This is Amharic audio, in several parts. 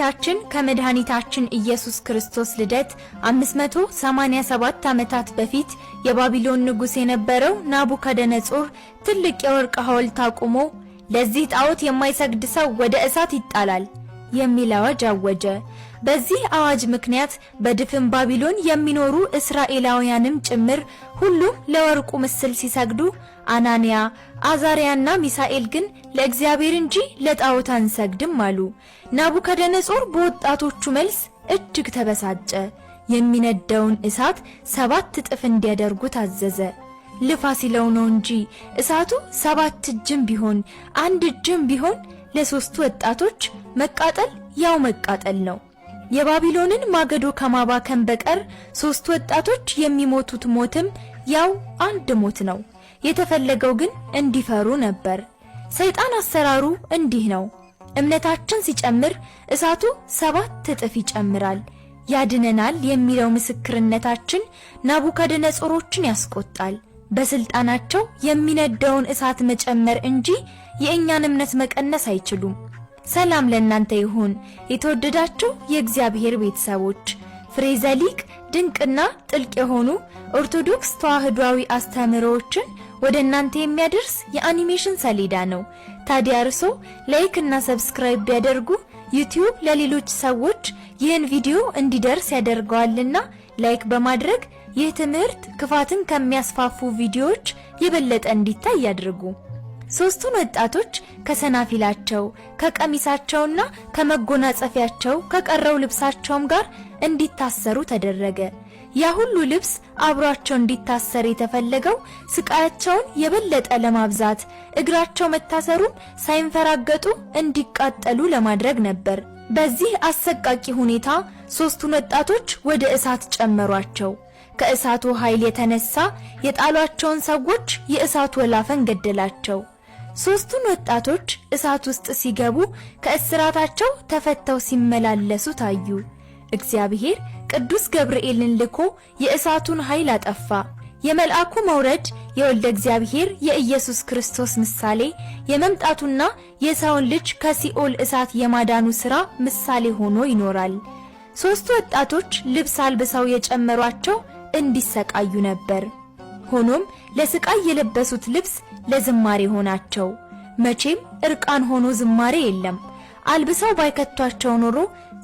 ከጌታችን ከመድኃኒታችን ኢየሱስ ክርስቶስ ልደት 587 ዓመታት በፊት የባቢሎን ንጉሥ የነበረው ናቡከደነጾር ትልቅ የወርቅ ሐውልት አቁሞ ለዚህ ጣዖት የማይሰግድ ሰው ወደ እሳት ይጣላል የሚል አዋጅ አወጀ። በዚህ አዋጅ ምክንያት በድፍን ባቢሎን የሚኖሩ እስራኤላውያንም ጭምር ሁሉም ለወርቁ ምስል ሲሰግዱ፣ አናንያ፣ አዛርያና ሚሳኤል ግን ለእግዚአብሔር እንጂ ለጣዖት አንሰግድም አሉ። ናቡከደነጾር በወጣቶቹ መልስ እጅግ ተበሳጨ። የሚነደውን እሳት 7 እጥፍ እንዲያደርጉ ታዘዘ። ልፋ ሲለው ነው እንጂ እሳቱ 7 እጅም ቢሆን 1 እጅም ቢሆን ለሶስቱ ወጣቶች መቃጠል ያው መቃጠል ነው። የባቢሎንን ማገዶ ከማባከን በቀር ሶስቱ ወጣቶች የሚሞቱት ሞትም ያው አንድ ሞት ነው። የተፈለገው ግን እንዲፈሩ ነበር። ሰይጣን አሰራሩ እንዲህ ነው። እምነታችን ሲጨምር እሳቱ 7 እጥፍ ይጨምራል። ያድነናል የሚለው ምስክርነታችን ናቡከደነጾሮችን ያስቆጣል። በስልጣናቸው የሚነደውን እሳት መጨመር እንጂ የእኛን እምነት መቀነስ አይችሉም። ሰላም ለእናንተ ይሁን፣ የተወደዳችሁ የእግዚአብሔር ቤተሰቦች። ፍሬ ዘሊቅ ድንቅና ጥልቅ የሆኑ ኦርቶዶክስ ተዋህዷዊ አስተምህሮዎችን ወደ እናንተ የሚያደርስ የአኒሜሽን ሰሌዳ ነው። ታዲያ እርሶ like እና subscribe ቢያደርጉ ዩቲዩብ ለሌሎች ሰዎች ይህን ቪዲዮ እንዲደርስ ያደርገዋልና like በማድረግ ይህ ትምህርት ክፋትን ከሚያስፋፉ ቪዲዮዎች የበለጠ እንዲታይ ያድርጉ። ሶስቱን ወጣቶች ከሰናፊላቸው፣ ከቀሚሳቸውና ከመጎናጸፊያቸው፣ ከቀረው ልብሳቸውም ጋር እንዲታሰሩ ተደረገ። ያ ሁሉ ልብስ አብሯቸው እንዲታሰር የተፈለገው ስቃያቸውን የበለጠ ለማብዛት፣ እግራቸው መታሰሩም ሳይንፈራገጡ እንዲቃጠሉ ለማድረግ ነበር። በዚህ አሰቃቂ ሁኔታ ሶስቱን ወጣቶች ወደ እሳት ጨመሯቸው። ከእሳቱ ኃይል የተነሳ የጣሏቸውን ሰዎች የእሳቱ ወላፈን ገደላቸው። ሶስቱን ወጣቶች እሳት ውስጥ ሲገቡ ከእስራታቸው ተፈተው ሲመላለሱ ታዩ። እግዚአብሔር ቅዱስ ገብርኤልን ልኮ የእሳቱን ኃይል አጠፋ። የመልአኩ መውረድ የወልደ እግዚአብሔር የኢየሱስ ክርስቶስ ምሳሌ፣ የመምጣቱና የሰውን ልጅ ከሲኦል እሳት የማዳኑ ሥራ ምሳሌ ሆኖ ይኖራል። ሶስቱ ወጣቶች ልብስ አልብሰው የጨመሯቸው እንዲሰቃዩ ነበር። ሆኖም ለስቃይ የለበሱት ልብስ ለዝማሬ ሆናቸው። መቼም እርቃን ሆኖ ዝማሬ የለም። አልብሰው ባይከቷቸው ኖሮ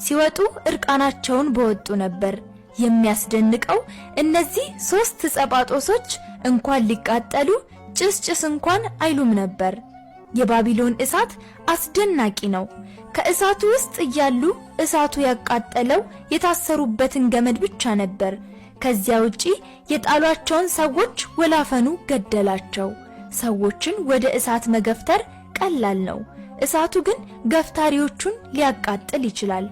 ሲወጡ እርቃናቸውን በወጡ ነበር። የሚያስደንቀው እነዚህ ሶስት ጸጳጦሶች እንኳን ሊቃጠሉ ጭስ ጭስ እንኳን አይሉም ነበር። የባቢሎን እሳት አስደናቂ ነው። ከእሳቱ ውስጥ እያሉ እሳቱ ያቃጠለው የታሰሩበትን ገመድ ብቻ ነበር። ከዚያ ውጪ የጣሏቸውን ሰዎች ወላፈኑ ገደላቸው። ሰዎችን ወደ እሳት መገፍተር ቀላል ነው። እሳቱ ግን ገፍታሪዎቹን ሊያቃጥል ይችላል።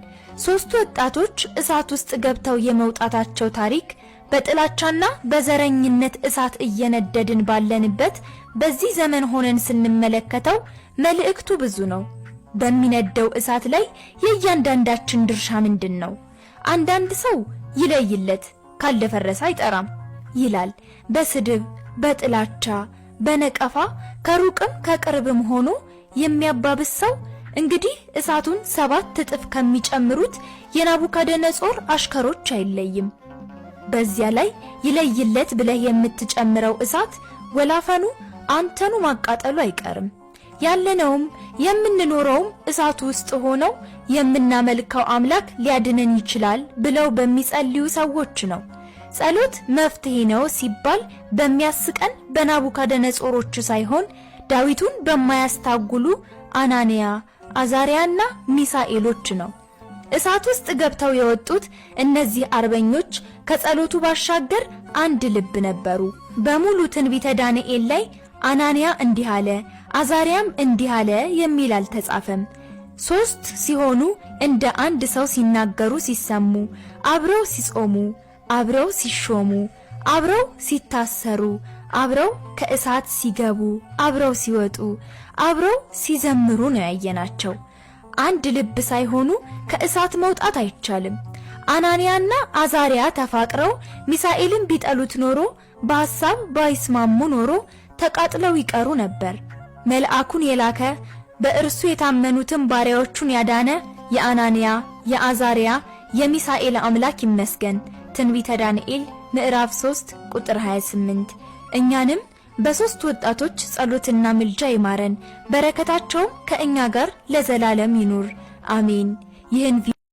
ሶስቱ ወጣቶች እሳት ውስጥ ገብተው የመውጣታቸው ታሪክ በጥላቻና በዘረኝነት እሳት እየነደድን ባለንበት በዚህ ዘመን ሆነን ስንመለከተው መልእክቱ ብዙ ነው። በሚነደው እሳት ላይ የእያንዳንዳችን ድርሻ ምንድን ነው? አንዳንድ ሰው ይለይለት ካልደፈረሰ አይጠራም ይላል። በስድብ፣ በጥላቻ፣ በነቀፋ ከሩቅም ከቅርብም ሆኖ የሚያባብስ ሰው እንግዲህ እሳቱን 7 እጥፍ ከሚጨምሩት የናቡከደነጾር አሽከሮች አይለይም። በዚያ ላይ ይለይለት ብለህ የምትጨምረው እሳት ወላፈኑ አንተኑ ማቃጠሉ አይቀርም። ያለነውም የምንኖረውም እሳቱ ውስጥ ሆነው የምናመልከው አምላክ ሊያድነን ይችላል ብለው በሚጸልዩ ሰዎች ነው። ጸሎት መፍትሄ ነው ሲባል በሚያስቀን በናቡከደነጾሮች ሳይሆን ዳዊቱን በማያስታጉሉ አናንያ፣ አዛሪያና ሚሳኤሎች ነው። እሳት ውስጥ ገብተው የወጡት እነዚህ አርበኞች ከጸሎቱ ባሻገር አንድ ልብ ነበሩ። በሙሉ ትንቢተ ዳንኤል ላይ አናንያ እንዲህ አለ፣ አዛሪያም እንዲህ አለ የሚል አልተጻፈም። ሶስት ሲሆኑ እንደ አንድ ሰው ሲናገሩ ሲሰሙ፣ አብረው ሲጾሙ፣ አብረው ሲሾሙ፣ አብረው ሲታሰሩ፣ አብረው ከእሳት ሲገቡ፣ አብረው ሲወጡ፣ አብረው ሲዘምሩ ነው ያየናቸው። አንድ ልብ ሳይሆኑ ከእሳት መውጣት አይቻልም። አናንያና አዛሪያ ተፋቅረው ሚሳኤልን ቢጠሉት ኖሮ፣ በሐሳብ ባይስማሙ ኖሮ ተቃጥለው ይቀሩ ነበር። መልአኩን የላከ፣ በእርሱ የታመኑትን ባሪያዎቹን ያዳነ የአናንያ፣ የአዛርያ፣ የሚሳኤል አምላክ ይመስገን። ትንቢተ ዳንኤል ምዕራፍ 3 ቁጥር 28። እኛንም በሦስት ወጣቶች ጸሎትና ምልጃ ይማረን፣ በረከታቸውም ከእኛ ጋር ለዘላለም ይኑር፣ አሜን። ይህን